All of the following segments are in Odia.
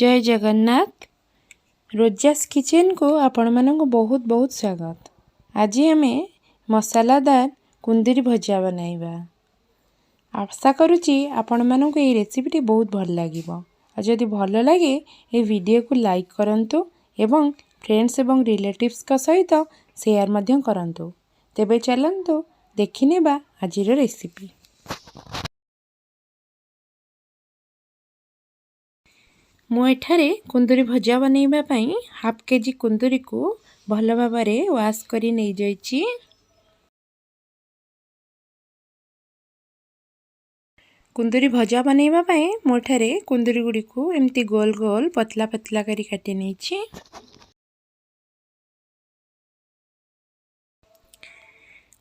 ଜୟ ଜଗନ୍ନାଥ। ରୋଜାସ୍ କିଚେନ୍କୁ ଆପଣମାନଙ୍କୁ ବହୁତ ବହୁତ ସ୍ୱାଗତ। ଆଜି ଆମେ ମସଲାଦାର କୁନ୍ଦୁରି ଭଜା ବନାଇବା। ଆଶା କରୁଛି ଆପଣମାନଙ୍କୁ ଏହି ରେସିପିଟି ବହୁତ ଭଲ ଲାଗିବ। ଆଉ ଯଦି ଭଲ ଲାଗେ, ଏ ଭିଡ଼ିଓକୁ ଲାଇକ୍ କରନ୍ତୁ ଏବଂ ଫ୍ରେଣ୍ଡସ୍ ଏବଂ ରିଲେଟିଭ୍ସଙ୍କ ସହିତ ସେୟାର ମଧ୍ୟ କରନ୍ତୁ। ତେବେ ଚାଲନ୍ତୁ ଦେଖିନେବା ଆଜିର ରେସିପି। ମୁଁ ଏଠାରେ କୁନ୍ଦୁରି ଭଜା ବନାଇବା ପାଇଁ ହାଫ୍ କେଜି କୁନ୍ଦୁରିକୁ ଭଲ ଭାବରେ ୱାଶ୍ କରି ନେଇଯାଇଛି। କୁନ୍ଦୁରି ଭଜା ବନାଇବା ପାଇଁ ମୁଁ ଏଠାରେ କୁନ୍ଦୁରି ଗୁଡ଼ିକୁ ଏମିତି ଗୋଲ ଗୋଲ, ପତଲା ପତଲା କରି କାଟି ନେଇଛି।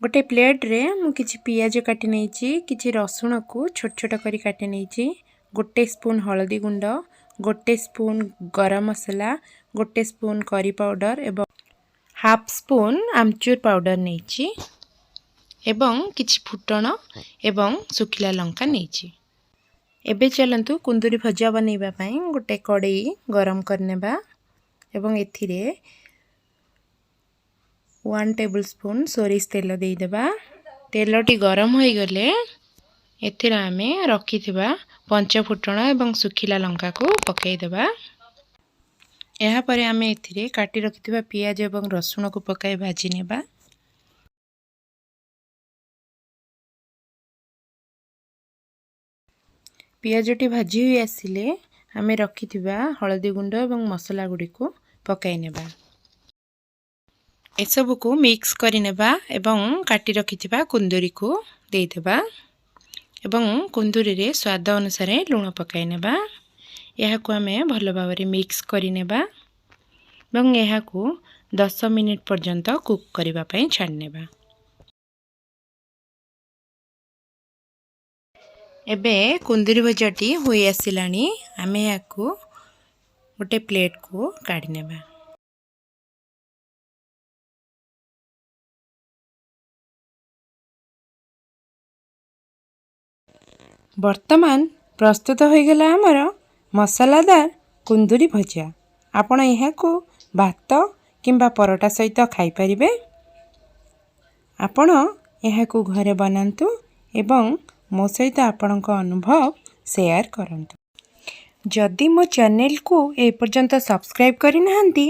ଗୋଟେ ପ୍ଲେଟ୍ରେ ମୁଁ କିଛି ପିଆଜ କାଟି ନେଇଛି, କିଛି ରସୁଣକୁ ଛୋଟ ଛୋଟ କରି କାଟି ନେଇଛି, 1 ସ୍ପୁନ୍ ହଳଦୀ ଗୁଣ୍ଡ, 1 ସ୍ପୁନ୍ ଗରମ ମସଲା, 1 ସ୍ପୁନ୍ କରି ପାଉଡ଼ର ଏବଂ ହାଫ୍ ସ୍ପୁନ୍ ଆମଚୁର ପାଉଡ଼ର ନେଇଛି ଏବଂ କିଛି ଫୁଟଣ ଏବଂ ଶୁଖିଲା ଲଙ୍କା ନେଇଛି। ଏବେ ଚାଲନ୍ତୁ, କୁନ୍ଦୁରି ଭଜା ବନାଇବା ପାଇଁ ଗୋଟେ କଡ଼େଇ ଗରମ କରିନେବା ଏବଂ ଏଥିରେ 1 ଟେବୁଲ୍ ସ୍ପୁନ୍ ସୋରିଷ ତେଲ ଦେଇଦେବା। ତେଲଟି ଗରମ ହୋଇଗଲେ ଏଥିରେ ଆମେ ରଖିଥିବା ପଞ୍ଚଫୁଟଣ ଏବଂ ଶୁଖିଲା ଲଙ୍କାକୁ ପକାଇଦେବା। ଏହାପରେ ଆମେ ଏଥିରେ କାଟି ରଖିଥିବା ପିଆଜ ଏବଂ ରସୁଣକୁ ପକାଇ ଭାଜି ନେବା। ପିଆଜଟି ଭାଜି ହୋଇ ଆସିଲେ ଆମେ ରଖିଥିବା ହଳଦୀ ଗୁଣ୍ଡ ଏବଂ ମସଲା ଗୁଡ଼ିକୁ ପକାଇ ନେବା। ଏସବୁକୁ ମିକ୍ସ କରିନେବା ଏବଂ କାଟି ରଖିଥିବା କୁନ୍ଦୁରିକୁ ଦେଇଦେବା ଏବଂ କୁନ୍ଦୁରିରେ ସ୍ୱାଦ ଅନୁସାରେ ଲୁଣ ପକାଇ ନେବା। ଏହାକୁ ଆମେ ଭଲ ଭାବରେ ମିକ୍ସ କରିନେବା ଏବଂ ଏହାକୁ 10 ମିନିଟ୍ ପର୍ଯ୍ୟନ୍ତ କୁକ୍ କରିବା ପାଇଁ ଛାଡ଼ି ନେବା। ଏବେ କୁନ୍ଦୁରି ଭଜାଟି ହୋଇ ଆସିଲାଣି। ଆମେ ଏହାକୁ ଗୋଟେ ପ୍ଲେଟ୍କୁ କାଢ଼ି ନେବା। ବର୍ତ୍ତମାନ ପ୍ରସ୍ତୁତ ହୋଇଗଲା ଆମର ମସଲାଦାର କୁନ୍ଦୁରି ଭଜା। ଆପଣ ଏହାକୁ ଭାତ କିମ୍ବା ପରଟା ସହିତ ଖାଇପାରିବେ। ଆପଣ ଏହାକୁ ଘରେ ବନାନ୍ତୁ ଏବଂ ମୋ ସହିତ ଆପଣଙ୍କ ଅନୁଭବ ସେୟାର କରନ୍ତୁ। ଯଦି ମୋ ଚ୍ୟାନେଲକୁ ଏପର୍ଯ୍ୟନ୍ତ ସବସ୍କ୍ରାଇବ୍ କରିନାହାନ୍ତି,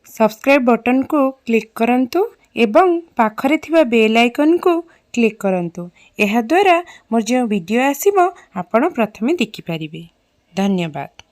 ସବସ୍କ୍ରାଇବ୍ ବଟନ୍କୁ କ୍ଲିକ୍ କରନ୍ତୁ ଏବଂ ପାଖରେ ଥିବା ବେଲ୍ ଆଇକନ୍କୁ କ୍ଲିକ୍ କରନ୍ତୁ। ଏହାଦ୍ୱାରା ମୋର ଯେଉଁ ଭିଡ଼ିଓ ଆସିବ, ଆପଣ ପ୍ରଥମେ ଦେଖିପାରିବେ। ଧନ୍ୟବାଦ।